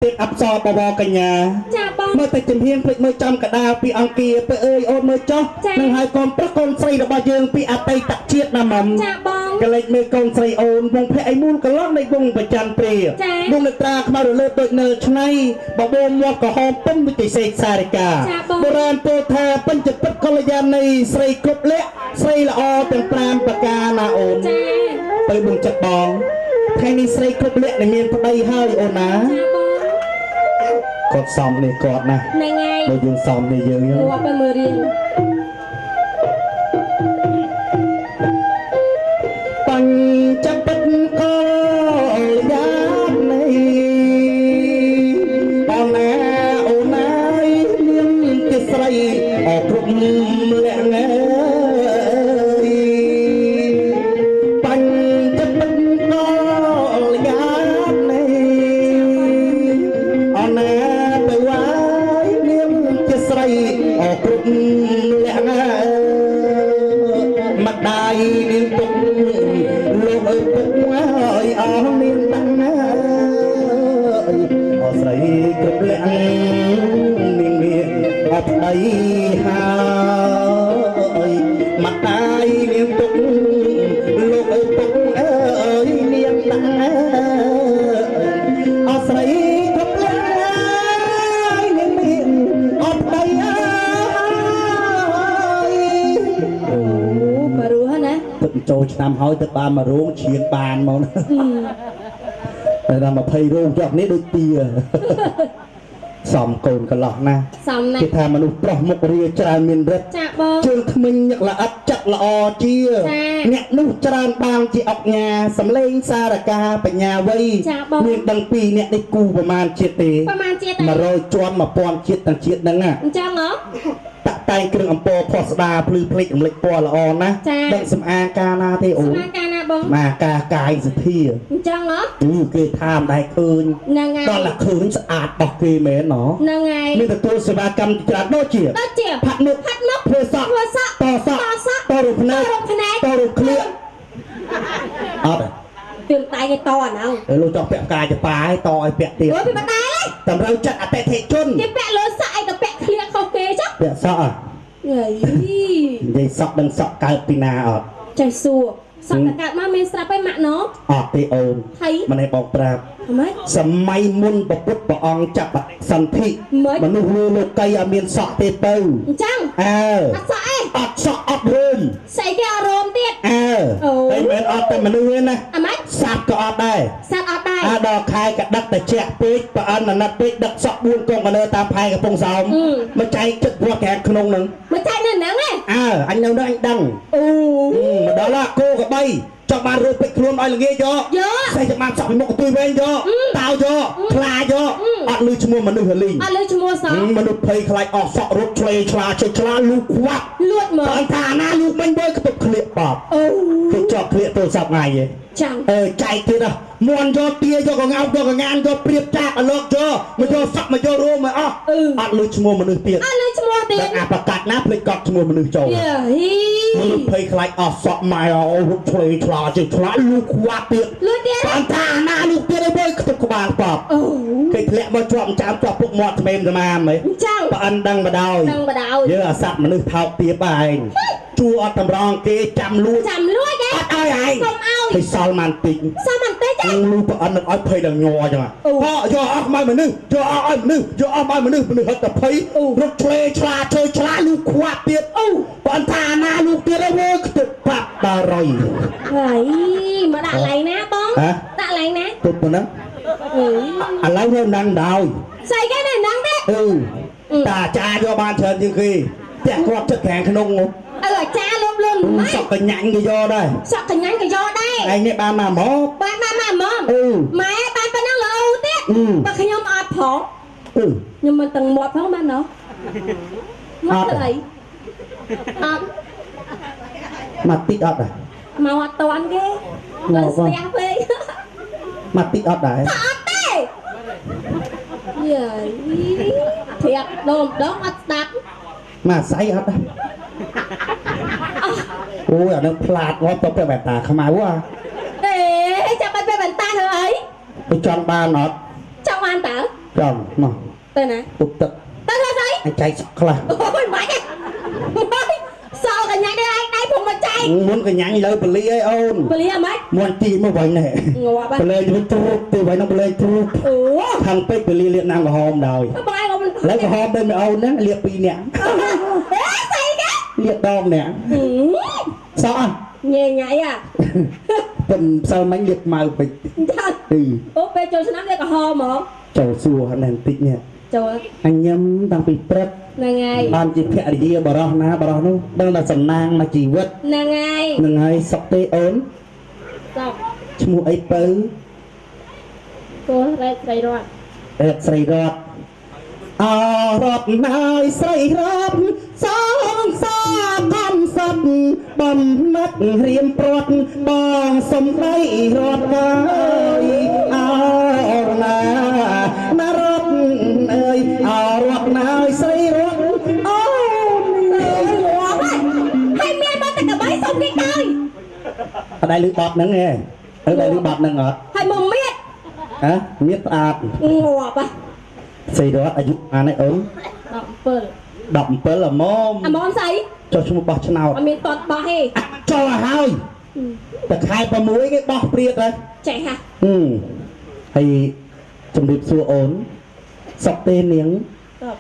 ទៀតអប្សរបវរកញ្ញា ចាបង មើលតែជំហានភ្លេចមើលចំកដាលពីអង្គាទៅអើយអូនមើលចុះ ចា នឹងហើយកូនប្រុសកូនស្រីរបស់យើងពីអតីតជាតិណាមុំ ចាបង កលេចមើលកូនស្រីអូនវងភ័ក្រអីមូលកន្លងនៃវងប្រច័នព្រា ចា វងនេត្រាខ្មៅរលើបដូចនៅឆ្នៃបបោមាត់ក្រហមពុំវិទិសេកសារិកា ចាបង បុរាណពោលថាបញ្ចពិតកល្យាណីស្រីគ្រប់លក្ខណ៍ស្រីល្អទាំង5ប្រការណាអូន ចា ទៅបងចិត្តបងថ្ងៃនេះស្រីគ្រប់លក្ខណ៍ដែលមានប្តីហើយអូនណា ចាបង គាត់សំនេះគាត់ណា ហ្នឹងហើយ បើយើងសំនេះយើង ងាប់ទៅមើលរៀង បញ្ចពិតកល្យាណីបងណាអូនណាយមានជាស្រីអគ្រប់លក្ខណ៍អើយបញ្ចពិតកល្យាណីអូនណាទៅវាយមានជាស្រីអគ្រប់លក្ខណ៍អើយម្ដាយនាងទុកលោកឪពុកហើយអស់មានតាំងហើយអស់ស្រីគ្រប់លក្ខណ៍នាងមានអត់ប្តីហើយម្ដាយនាងទុកលោកឪពុកអើយនាងតាំងហើយអស់ស្រីគ្រប់លក្ខណ៍ហើយនាងមានអត់ប្តីហើយ អូបារោះណា ទឹកចូលឆ្នាំហើយទឹកបានមួយរោងឈៀងបានមកណាតែដល់20រោងចុះនេះដូចទាសំកូនកន្លោះណា សំណា គេថាមនុស្សប្រុសមុខរាច្រើនមានរិទ្ធ ចាបង ជើងថ្មិញញឹកល្អិតចិត្តល្អជា ចា អ្នកនោះច្រើនបានជាអុកញ៉ាសំលេងសារកាបញ្ញាវ័យ ចាបង មានដឹងពីអ្នកនេះគូប្រមាណជាតិទេ ប្រហែលជាតិតែ 100ជាន់1000ជាតិទាំងជាតិហ្នឹងណា អញ្ចឹងហ៎ តាក់តែងគ្រឿងអំពរផោះស្ដាភ្លឺភ្លេចរំលេចពណ៌ល្អណាស់ ចា ដឹងសំអាងការណាទេអូន ស្មានកាលណាបង សម្អាងការកាយសទ្ធា អញ្ចឹងហ៎ គឺគេថាមិនដែលឃើញ ហ្នឹងហើយ ដល់តែឃើញស្អាតរបស់គេមែនណោះ ហ្នឹងហើយ មានទទួលសេវាកម្មជាច្រើនដូចជា ដូចជា ផាត់មុខ ផាត់មុខ ធ្វើសក់ ធ្វើសក់ តសក់ តសក់ តរូបភ្នែក តរូបភ្នែក តរូបក្លៀកអត់ ទៀមដៃគេតអាហ្នឹង ទេលោកចង់ពាក់ផ្កាចប៉ាឲ្យតឲ្យពាក់ទៀត អូយពីបតែ តម្រូវចិត្តអតិថិជន គេពាក់លើសក់អីទៅពាក់ក្លៀកខុសគេចុះ ពាក់សក់អ่ะ អី និយាយសក់ដឹងសក់កើតពីណាអត់ ចេះសួរសក់តែកើតមកមានស្រាប់ឯម៉ាក់ណ អត់ទេអូន ថៃ មិនឲ្យបងប្រាប់ ហ្មង សម័យមុនពពុទ្ធព្រះអង្គចាប់បដិសន្ធិ ម៉េច មនុស្សលើលោកីអត់មានសក់ទេទៅ អញ្ចឹង អើ អត់សក់ឯង អត់សក់អត់រោម ស្អីគេអត់រោមទៀត អើ អូ តែមិនមែនអត់តែមនុស្សទេណា អាម៉េច សត្វក៏អត់ដែរ សត្វអត់ដែរ អាដល់ខែក៏ដឹកតែជះពេកប្រអិនអាណិតពេកដឹកសក់4កងកលើតាមផែកំពង់សោមមកចែកចិត្តវត្តខាងក្នុងហ្នឹង មកចែកនៅហ្នឹងឯង អើអញនៅនោះអញដឹង អូ មកដល់ឡាគោក៏បីចង់បានរូបពេកខ្លួនឲ្យល្ងាចយក យក សេះចង់បានសក់ពីមុខកន្ទុយវែងយកតោយកខ្លាយកអត់លឺឈ្មោះមនុស្សហលីង អត់លើឈ្មោះសោះ មនុស្សភ័យខ្លាចអស់សក់រត់ឆ្លេឆ្លាឆ្លេឆ្លាលូខ្វាក់ លួចមក បើថាណាលូមិញវើយខ្ទប់ក្លៀកបប អូ គេចောက်ក្លៀកទូរស័ព្ទថ្ងៃឯង ចាំង អើចែកទៀតហ៎មន់យកទាយកកងោកយកកងានយកព្រៀបចាកអលោកយកមកយកសក់មកយករោមមកអស់អត់លឺឈ្មោះមនុស្សទៀត អត់លើឈ្មោះទៀត ដល់អាប្រកាសណាភ្លេចកត់ឈ្មោះមនុស្សចូល យេហ៊ី មនុស្សភ័យខ្លាចអស់សក់ម៉ែអូរត់ឆ្លេឆ្លាជិះឆ្លាលូខ្វាក់ទៀត លួចទៀត បានថាណាលូទៀតអីវើយខ្ទប់ក្បាលបប អូ គេធ្លាក់មកជាប់ចាំជាប់ពុកមាត់ថ្មេមថ្មាមហី អញ្ចឹង ប្អិនដឹងបដ ாய் ដឹងបដ ாய் យើងអាសត្វមនុស្សថោកទាបឯងជួអត់តម្រង់គេចាំលួច ចាំលួចឯង អត់ឲ្យឯង កុំឲ្យ គេសល់បានតិច សល់បានតិចឯង លូប្អិននឹងឲ្យភ័យដល់ញ័រចឹង អូ ហ៎យកអស់មកមនុស្សយកអស់ឲ្យមនុស្សយកអស់ឲ្យមនុស្សមនុស្សហិតតែភ័យរត់ឆ្លេឆ្លាជើឆ្លាលូខ្វាក់ទៀតអូប្អិនថាណាលូទៀតអីវើយខ្ទប់បាក់ដល់រយ ហើយមកដាក់ឡៃណាបង ហ៎ ដាក់ឡៃណា ទុបប៉ុណ្ណឹង អឺ ឥឡូវនៅនឹងដោយ ស្អីគេនៅហ្នឹងទេ អឺតាអាចារ្យយកបានច្រើនជាងគេផ្ទះគាត់ចិត្តខាងក្នុងហ៎ អើអាចារ្យលោបលុនម៉េច សក់កញ្ញាញ់គេយកដែរ សក់កញ្ញាញ់ក៏យកដែរ ឯងនេះបានមកមក បានបានមកមក អឺ ម៉ែបានប៉ុណ្ណឹងល្អទៀត អឺ បើខ្ញុំអត់ផង អឺ ខ្ញុំមិនទាំងមាត់ផងបានណោះមាត់ អត់ ធ្វើអីអត់ មកតិចអត់ដែរ មកអត់តាន់គេ មក ដល់ បង ស្ទះពេក មកតិចអត់ដែរ អត់ទេយាយប្រាប់ដងម្ដងអត់ស្ដាប់ មកសៃអត់ដែរអូយអានឹងផ្លាតងាប់ទៅពាក់បែបតាខ្មៅហ៎ អេចាំបាច់ពេលបន្តាធ្វើអី ទៅចង់បានអត់ ចង់បានតើ ច ចង់មក ទៅណា ទុកទឹក ទៅធ្វើស្អី អញចែកសក់ខ្លះ អូយមិនបាច់ទេសល់កញ្ញានេះឯងដៃពុំមកចែក មុនកញ្ញាញ់លើពលីអីអូន ពលាហ្មង មុនទីមកវិញនេះ ងាប់ បលែងទៅទ្រូបទៅវិញនោះបលែងទ្រូប អូ ខាងពេកពលីលាបណាំក្រហមដោយ បងឯងអូន ឥឡូវក្រហមដូចមីអូនហ្នឹងលាបពីរនាក់ អេស្អីគេ លាបដងនាក់សក់ ញ៉ៃញ៉ៃអា តែម្សិលមិញលាបម៉ៅពេក ចា អី អូពេលចូលឆ្នាំលាបក្រហមហ្មង ចូលសួរហ្នឹងបន្តិចនេះ ចូល អញញឹមតាំងពីព្រឹក ហ្នឹងហើយ បានជាភរិយាបរោះណាបរោះនោះដឹងតែសំណាងមកជីវិត ហ្នឹងហើយ នឹងហើយសុកទេអូន សុក ឈ្មោះអីពៅ គោះរ៉េតស្រីរត រ៉េតស្រីរតអរតណាយស្រីរតសងសាកំសត់បំណិតរៀមព្រាត់បងសំដីរត់កាយអរណាណារត់អើយអរតណាយស្រីរតអូន ងាប់ហើយហើយមានមកតែកបីសុំគេទៅ អត់ដែរលឺបត់ហ្នឹងទេអត់ដែរលឺបត់ហ្នឹងអត់ ហើយមកមៀត ហ៎មៀតស្អាត ងាប់ហ៎ ស្រីរតអាយុអានឯអូន 17 17អមម អមមស្អី ចុះឈ្មោះបោះឆ្នោត អត់មានតតបោះទេ ចូលឲ្យហើយតែខែ6គេបោះព្រាតហើយ ចេះហ่ะ ហឹមហើយជំរាបសួរអូនសុកទេនាង តប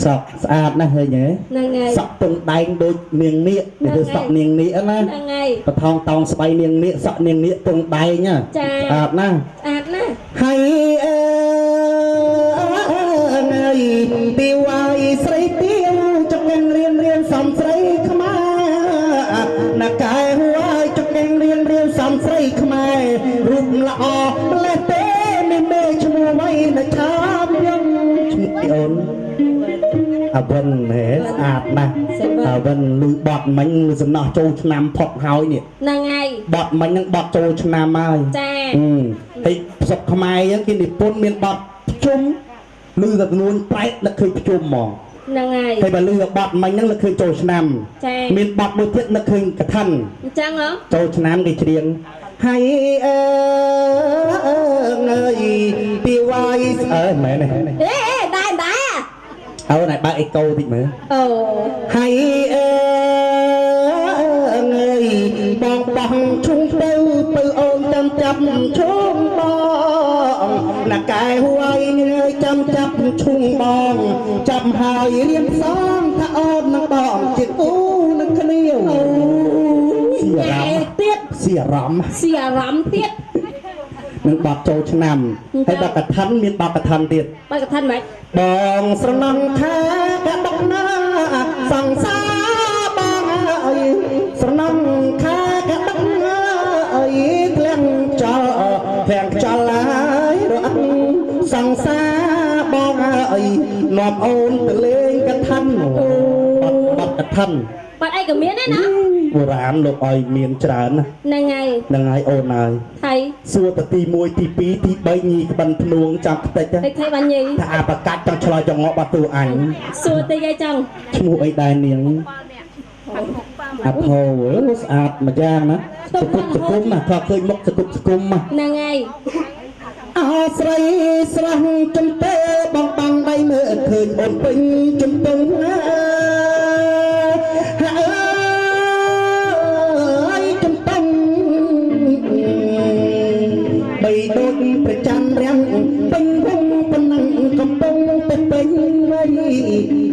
សក់ស្អាតណាស់ឃើញទេ ហ្នឹងហើយ សក់ទងដែងដូចនាងនាគនេះគឺសក់នាងនាគណា ហ្នឹងហើយ បថងតោងស្បៃនាងនាគសក់នាងនាគទងដែងណា ចា ស្អាតណាស់ ស្អាតណាស់ ហើយអើយទីវាយស្រីទៀវចង្កៀងរៀនរៀនសំស្រីខ្មែរណាកែហួយចង្កៀងរៀនរៀនសំស្រីខ្មែររូបល្អម្លេះទេមានមេឈ្មោះអ្វីនៅឆាមយើងឈ្មោះអីអូនអវិនហេស្អាតណាស់អវិនលឺបត់មិញលឺសំណោះចូលឆ្នាំផុតហើយនេះ ហ្នឹងហើយ បត់មិញហ្នឹងបត់ចូលឆ្នាំហើយ ចា ហើយស្រុកខ្មែរហ្នឹងគេនិពន្ធមានបទភ្ជុំឮតែនួនប្រែតនឹកឃើញភ្ជុំហ្មង ហ្នឹងហើយ ហើយបើឮតែបទមិញហ្នឹងនឹកឃើញចូលឆ្នាំ ចា មានបទមួយទៀតនឹកឃើញកឋិន អញ្ចឹងហ៎ ចូលឆ្នាំគេច្រៀងហើយអើយពីវាយអើមែនទេ អេអេដែរដែរ អើណែបើកអេកូតិចមើល អូ ហើយអើយបងបោះឈុងទៅទៅអូនចាំចាប់ឈុងបងណាកែហួយនេះចាំចាប់ឈុងបងចាប់ហើយរៀមសងថាអូននឹងបងជាគូនឹងគ្នា អូ ស៊ីអារម្មណ៍ ទៀត ស៊ីអារម្មណ៍ ស៊ីអារម្មណ៍ទៀត នឹងបាត់ចូលឆ្នាំហើយបាត់កឋិនមានបាត់កឋិនទៀត បើកថាមិន បងស្រណំថាកដកណាសង្សារបងអើយស្រណំខាកដកណាអើយធ្លាក់ចោលធ្លាក់ចោលហើយរអិតសង្សារបងអើយនាំអូនទៅលេងកឋិនបាត់បាត់កឋិន បាត់អីក៏មានដែរណា បុរាណលោកឲ្យមានច្រើនណា ហ្នឹងហើយ ហ្នឹងហើយអូនហើយ ថៃ សួរទៅទី1ទី2ទី3ញីក្បិនភ្នួងចាំខ្ទេច ថៃថៃបានញី ថាអាប្រកាច់ចង់ឆ្លើយចងក់បាត់ទូអញ សួរតិចអីចឹង ឈ្មោះអីដែរនាងអាផោស្អាតមួយយ៉ាងណាសគុបសគុំណាថាឃើញមុខសគុបសគុំណា ហ្នឹងហើយ អោស្រីស្រស់ចំទេបងបាំងដៃមើលឃើញអូនពេញចំទងណាហើយចំតងបីដូចប្រច័នរាំងពេញវងប៉ុណ្ណឹងកំពុងតែពេញវ័យ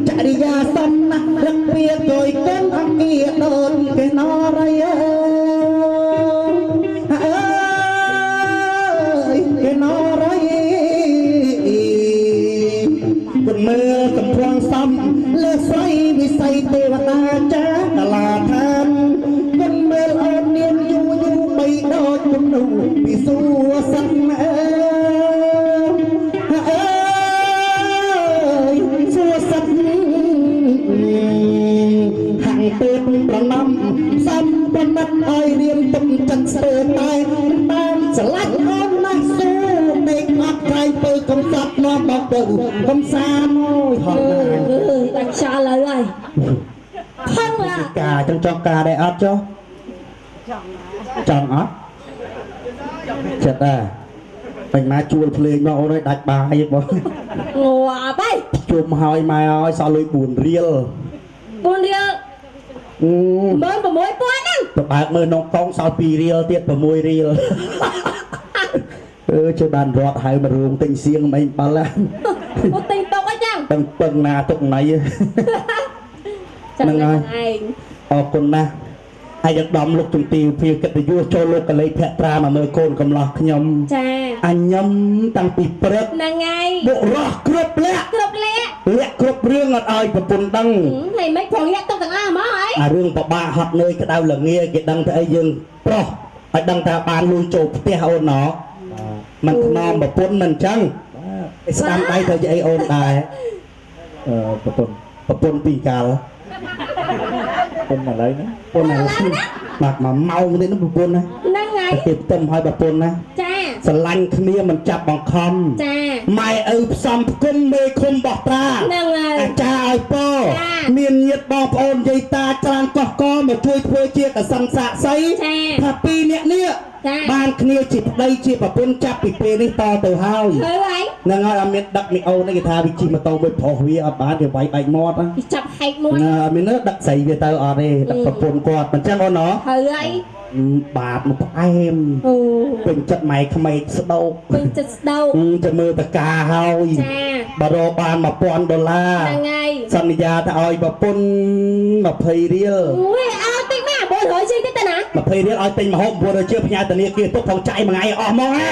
ចរិយាសំណាស់រឹកវាកយកូនអង្គាដូចគេណរៃអើយគេណរៃគុណមើលកំព្រាំងសំលើស្រីវិស័យទេវតាចាកាលាឋានគុណមើលអូននាងយូរយូរបីដូចគំនូពីសួរសិនអើអើយសួរសិនហាំងទេពប្រណំសំប្រណិតឲ្យរៀមទុំចិត្តស្ទើរតែបានស្រឡាញ់អូនណាស់ស៊ូដេកអត់ក្រៃពើកំសត់នាំមកទៅកំសានអូយហត់ណាស់ អើយបាច់ខ្យល់លើហើយផឹងឡា ការចង់ចង់ការដែរអត់ចុះចង់អត់ចិត្តដែរ បាញ់មកជួលភ្លេងមកអូនអើយដាច់បាយបង ងាប់ហើយ ជុំហើយម៉ែអើយសល់លុយ4រៀល 4រៀល អឺ 16000ហ្នឹង ទៅបើកមើលក្នុងកងសល់2រៀលទៀត6រៀលអឺជួយបានរត់ហៅមករោងទិញសៀងមិនអីបាល់ណា អូទិញតុកអីចឹង ដឹងពឹងណាទុកណៃ ចឹង ហ្នឹងហើយ ឯង អរគុណណាស់ហើយយ៉ាងដំលោកជំទាវភាកិត្តិយសចូលលោកកលេសភត្រាមកមើលកូនកំឡោះខ្ញុំ ចា អញញឹមតាំងពីព្រឹក ហ្នឹងហើយ បុរសគ្រប់លក្ខ គ្រប់លក្ខ លក្ខគ្រប់រឿងអត់ឲ្យប្រពន្ធដឹង ហើយមិនប្រងលាក់ទុកទាំងអស់ហ្មងអី អារឿងពិបាកហត់នឿយក្តៅល្ងាគេដឹងទៅអីយើងប្រុសឲ្យដឹងថាបានលួយចូលផ្ទះអូនណោមិនថ្នមប្រពន្ធមិនអញ្ចឹងឯស្ដាំដៃទៅជាអីអូនដែរ អឺប្រពន្ធ ប្រពន្ធពីរកាល ប្រពន្ធឥឡូវណា ប្រពន្ធណាបាទមួយម៉ោងនេះប្រពន្ធណា ហ្នឹងហើយ គេផ្ទឹមឲ្យប្រពន្ធណា ចា ស្រឡាញ់គ្នាមិនចាប់បង្ខំ ចា ម៉ែឪផ្សំផ្គុំមេឃុំបោះត្រា ហ្នឹងហើយ អាចារ្យឲ្យពរ ចា មានញាតិបងប្អូនយាយតាច្រើនកោះកមកជួយធ្វើជាកសិនសាកសី ចា ថាពីរអ្នកនេះ ចា បានគ្នាជាប្តីជាប្រពន្ធចាប់ពីពេលនេះតទៅហើយ ហើយហើយ ហ្នឹងហើយអត់មានដឹកមីអូននេះគេថាវាជិះម៉ូតូមួយប្រុសវាអត់បានវាវាយបែកមាត់ណា គេចាប់ហែកមួយ ណាអត់មានទេដឹកស្រីវាទៅអត់ទេដឹកប្រពន្ធគាត់មិនចឹងអូនណ ហើយហើយ បាបមកផ្អែម អូ ពេញចិត្តម៉ែក្មេកស្ដោក ពេញចិត្តស្ដោក ទៅមើលតកាហើយ ចា បើរកបាន1000ដុល្លារ ហ្នឹងហើយ សន្យាថាឲ្យប្រពន្ធ20រៀល អូយឲ្យតិចមក900ជាងទៀតទៅណា 20រៀលឲ្យទិញម្ហូប900ជាផ្ញើធនាគារទុកផងចាយមួយថ្ងៃអស់ហ្មងហ៎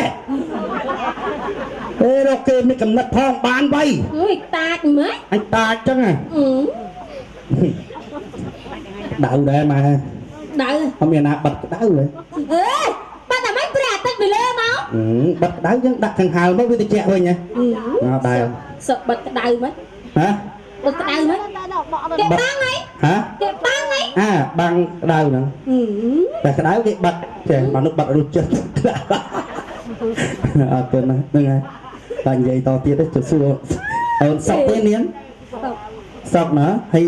អេរកគេមានកំណត់ផងបានវៃ អូយតាចម៉េច អញតាចចឹងហ៎ អឺ ដៅដែរម៉ែ ដៅ អត់មានណាបិទក្តៅហ៎ អេបាត់តែមិនព្រះអាទិត្យពីលើមក បិទក្តៅយើងដាក់ខាងហាលមកវាត្រជាក់វិញហ៎អត់ដែរ សឹកបិទក្តៅម៉េច ហ៎ បិទក្តៅម៉េចគេបាំងហី ហ៎ គេបាំងហី អាបាំងក្តៅហ្នឹងតែក្តៅគេបិទចេះមកនោះបិទរុះចិត្តអត់ទៅណាហ្នឹងហើយតែនិយាយតទៀតទៅសួរអូនសុកទេនាងសុកណាហើយ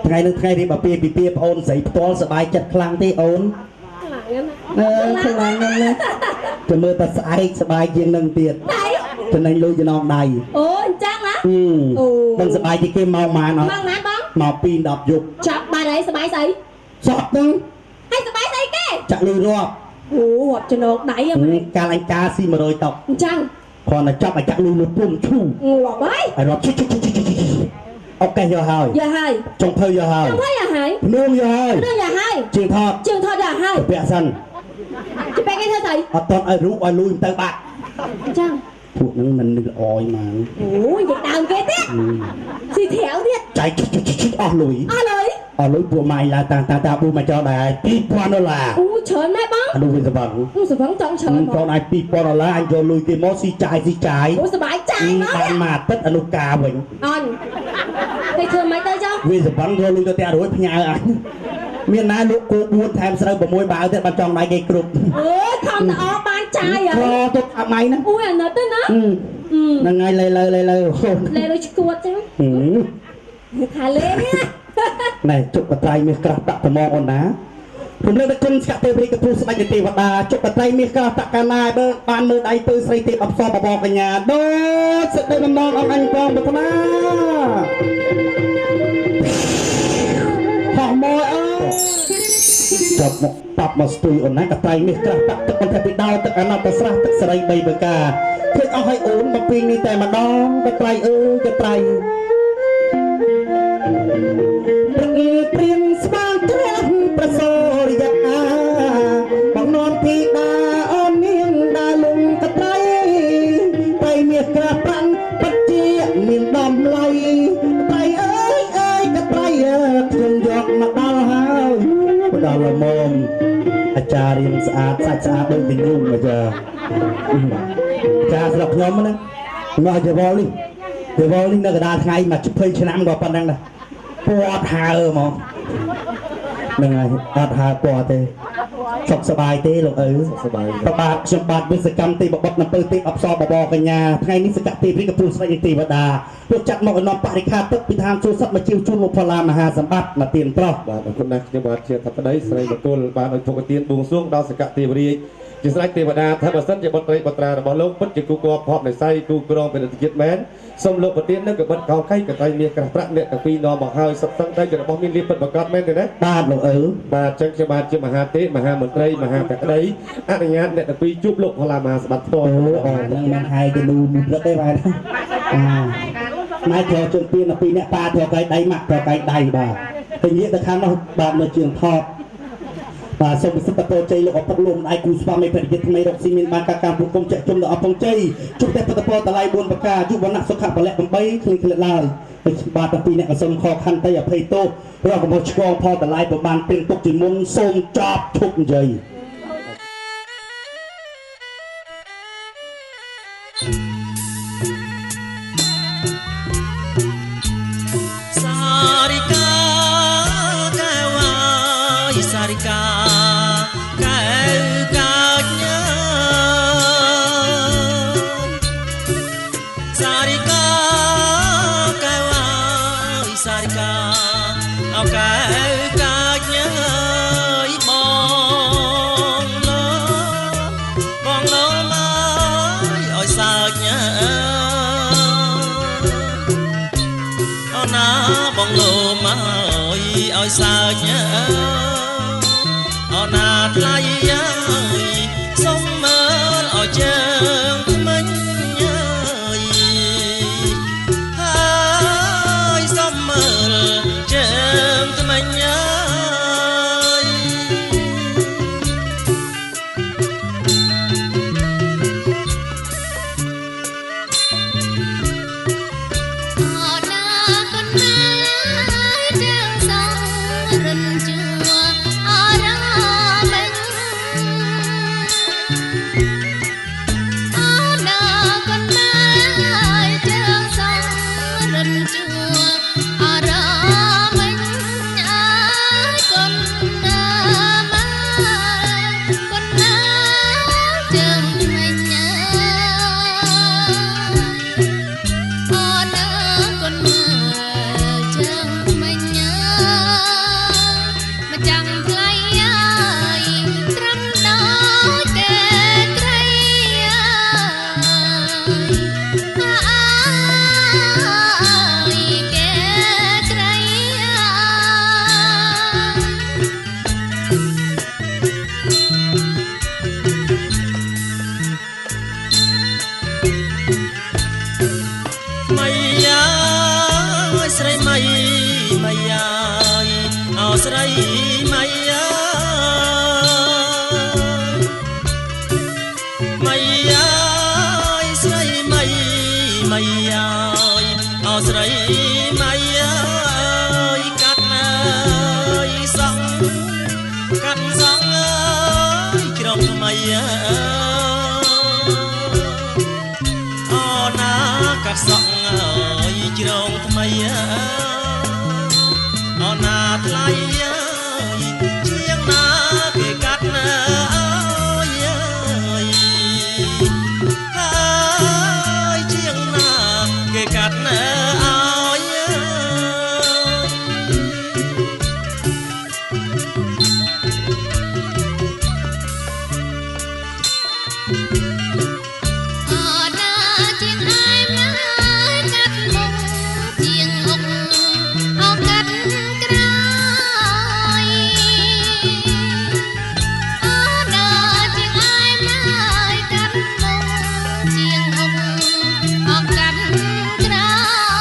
ថ្ងៃនឹងថ្ងៃរៀបអាពាហ៍ពិពាហ៍ប្អូនស្រីផ្ទាល់សប្បាយចិត្តខ្លាំងទេអូន ខ្លាំងណាស់ អឺខ្លាំងណាស់ណាទៅមើលតែស្អែកសប្បាយជាងនឹងទៀត ដៃ ចំណេញលុយចំណងដៃ អូអញ្ចឹងណា អឺ អូ មិនសប្បាយជាងគេម៉ោងម៉ានអត់ ម៉ងណាបង មក2 10យប់ ចាប់បាត់ហើយសប្បាយស្អី សក់ហ្នឹង ហើយសប្បាយស្អីគេ ចាក់លុយរាប់ អូរាប់ចំណងដៃហ្មង កាលអញការស៊ី100តុក អញ្ចឹង គ្រាន់តែចាប់ឲ្យចាក់លុយលុយពុំឈូ ងាប់ហើយ ឲ្យរាប់ឈូឈូឈូឈូឈូអូខេយកហើយ យកហើយ ចុងភៅយកហើយ ចុងភៅយកហើយ ភ្នួងយកហើយ ភ្នួងយកហើយ ជាងថត ជើងថតយកហើយ ទៅពាក់សិន ជពាក់គេធ្វើស្អី អត់តន់ឲ្យរូបឲ្យលុយមិនទៅបាក់ អញ្ចឹង ពួកហ្នឹងមិននឹងល្អយហ្មង អូយនិយាយដើមគេទៀតស៊ីត្រាវទៀត ចែកឈូឈូឈូអស់លុយ អស់លុយ អស់លុយពួកម៉ាយឡើងតាំងតាតាប៊ូមកចោលដែរ2000ដុល្លារ អូច្រើនណាស់បង អានោះវិញសបង អូសវឹងចង់ច្រើន ចោលឲ្យ2000ដុល្លារអញយកលុយគេមកស៊ីចាយស៊ីចាយ អូសបាយចាយមក បានមួយអាទិត្យអនុការវិញ អន់គេធ្វើមិនទៅចុះ វាសបងយកលុយទៅផ្ទះរួចផ្ញើអញមានណាលក់គោ4ថែមស្រូវ6បាវទៀតបានចង់ដៃគេគ្រប់ អូយខំតអបានចាយ ក្រ ហើយ ទុកអមៃណា អូយអាណិតទៅណា ហ្នឹងហើយលេលើលេលើអូន លេដូចឈួតចឹងថាលេនេះ ណែជុកបត្រៃមាសក្រាស់តាក់ត្មងអូនណារំលឹកដល់គុណស្កទេវរាជកពូស្ដេចទេវតាជុកបត្រៃមាសក្រាស់តាក់កាលណាបើបានមើលដៃពើស្រីទេពអប្សរបបកញ្ញាដូចសេចក្តីបំណងអង្គអញបងប្រាថ្នាហោះមកអើចាប់មកប៉ាប់មកស្ទួយអូនណាកត្រៃមាសក្រាស់តាក់ទឹកបន្ថែពីដោទឹកអាណត្តិស្រះទឹកសេរី3ប្រការឃើញអស់ឲ្យអូនមកពីនេះតែម្ដងកត្រៃអើយកត្រៃ ព្រឹកព្រៀងស្វាងត្រាស់ប្រសូរិយាបងនាំធីតាអូននាងដាលុងកត្រៃត្រៃមាសក្រាស់ប្រាំងពិតជាមានតម្លៃត្រៃអើយអើយកត្រៃអើយខ្ញុំយកមកដល់ហើយមកដល់ល្មមអាចារ្យរៀងស្អាតសាច់ស្អាតដូចវិញងអាចារ្យអាចារ្យស្រុកខ្ញុំណាមកចវលនេះចវលនេះនៅកណ្ដាលថ្ងៃមក20ឆ្នាំក៏ប៉ុណ្្នឹងដែរពណ៌អត់ហើហ្មងហ្នឹងហើយអត់ហើពណ៌ទេសុខសប្បាយទេលោកឪ សប្បាយ ប្របាទខ្ញុំបាទវិសកម្មទេបបុត្រអំពើទេពអប្សរបបកញ្ញាថ្ងៃនេះសកទេរាជកពូស្ដេចទេវតាលោកចាត់មកឲ្យនាំបរិខាទឹកពីឋានសួគ៌សត្វមកជាវជូនលោកផល្លាមហាសម្បត្តិមកទៀនប្រុស បាទអរគុណណាស់ខ្ញុំបាទជាថាប្តីស្រីបកុលបានឲ្យភុកទានបួងសួងដល់សកទេវរាជ ជាស្រេចទេវតាថាបើសិនជាបុត្រីបុត្រារបស់លោកពិតជាគូគភពនិស័យគូក្រងពាណិជ្ជជាតិមែនសូមលោកប្រទាននឹងកបិតកោខៃកត្រៃមាសក្រាស់ប្រាក់អ្នកទាំងពីរនាំមកហើយសុទ្ធសឹងតែជារបស់មានលៀបពិតប្រកបមែនទេណា បាទលោកឪ បាទចឹងខ្ញុំបាទជាមហាទេមហាមន្ត្រីមហាភក្តីអនុញ្ញាតអ្នកទាំងពីរជួបលោកផល្លាមហាសម្បត្តិផ្ទាល់ អូអូហ្នឹងមិនហែកទៅលូមួយព្រឹកទេបាទអាម៉ែត្រជើងពៀនពីរអ្នកប៉ាត្រកៃដៃម៉ាក់ត្រកៃដៃបាទទៅងាកទៅខាងនោះបាទនៅជើងថតបាទសូមពិសិដ្ឋពរជ័យលោកឪពុកលោកម្ដាយគូស្វាមីភរិយាថ្មីរកស៊ីមានបានការកម្មពុគុំចាក់ជុំដល់អពងជ័យជួបតែពុទ្ធពរតម្លៃ4ប្រការយុវណៈសុខៈពលៈ8គ្លីក្លិតឡើយបាទទាំងពីរអ្នកក៏សូមខខន្តីអភ័យទោសរកកំហុសឆ្គងផលតម្លៃប្របានពេញទុកជាមុនសូមចប់ឈប់និយាយ សារិកាកែវអើយសារិកាកែវកាចញ៉ាសារិកាកែវអើយសារិកាអោកែវកាចញ៉ាយបងលោបងលោមកឲ្យសើចញ៉ាអូណាបងលោមកឲ្យសើចញ៉ាអូណាថ្លៃអើយសុំមើលឲ្យជើងថ្មិញអើយហើយសុំមើលជើងថ្មិញអើយ អណាគុណណាជើងសងរិនជួអរមិញអណាគុណណាជើងសងរិនជួអរមិញអើយគុណណាមកគុណណាជើងមិញអ អូនគុណមើលជើងមិញមកចាំថ្លៃអើយត្រឹមដូចគេត្រីអើយអើយគេត្រីអើយ មីយ៉ាយស្រីមីមីយ៉ាយអោស្រីមីយ៉ាមីយ៉ាយស្រីមីមីយ៉ាយអោស្រីមីយ៉ាយកាត់ណាយសងកាត់សងអើយជ្រងថ្មីអើ អូណាកាត់សក់អើយជ្រងថ្មីអើអូណាថ្លៃអើយជាងណាគេកាត់ណាអើយអើយហើយជាងណាគេកាត់ណាអើយអើយ អណាជាងអែមណាកាត់មុខជាងអុកអោកាត់ក្រោយអណាជាងអែមណាកាត់មុខជាងអុកអោកាត់ក្រោ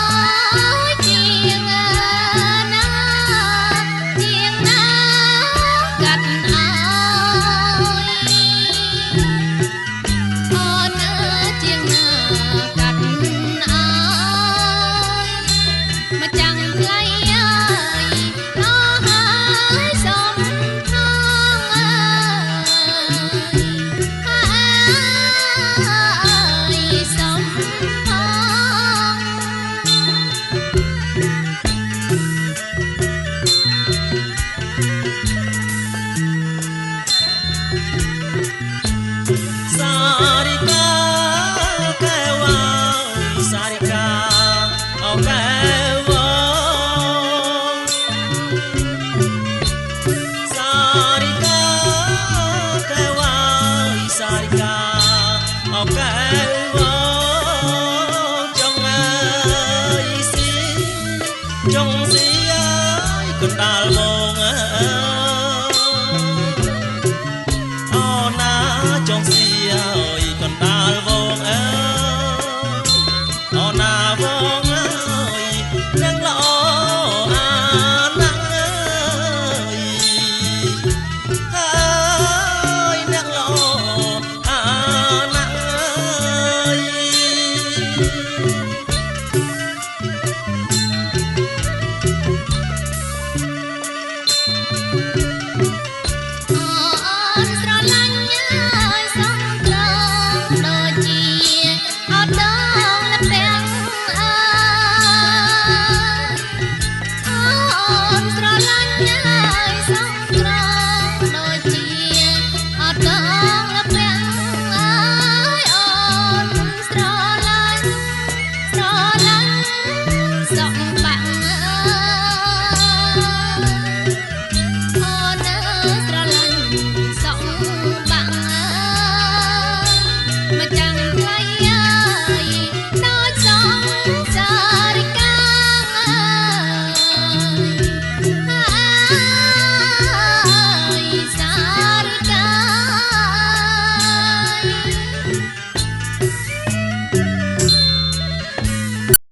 ណាវង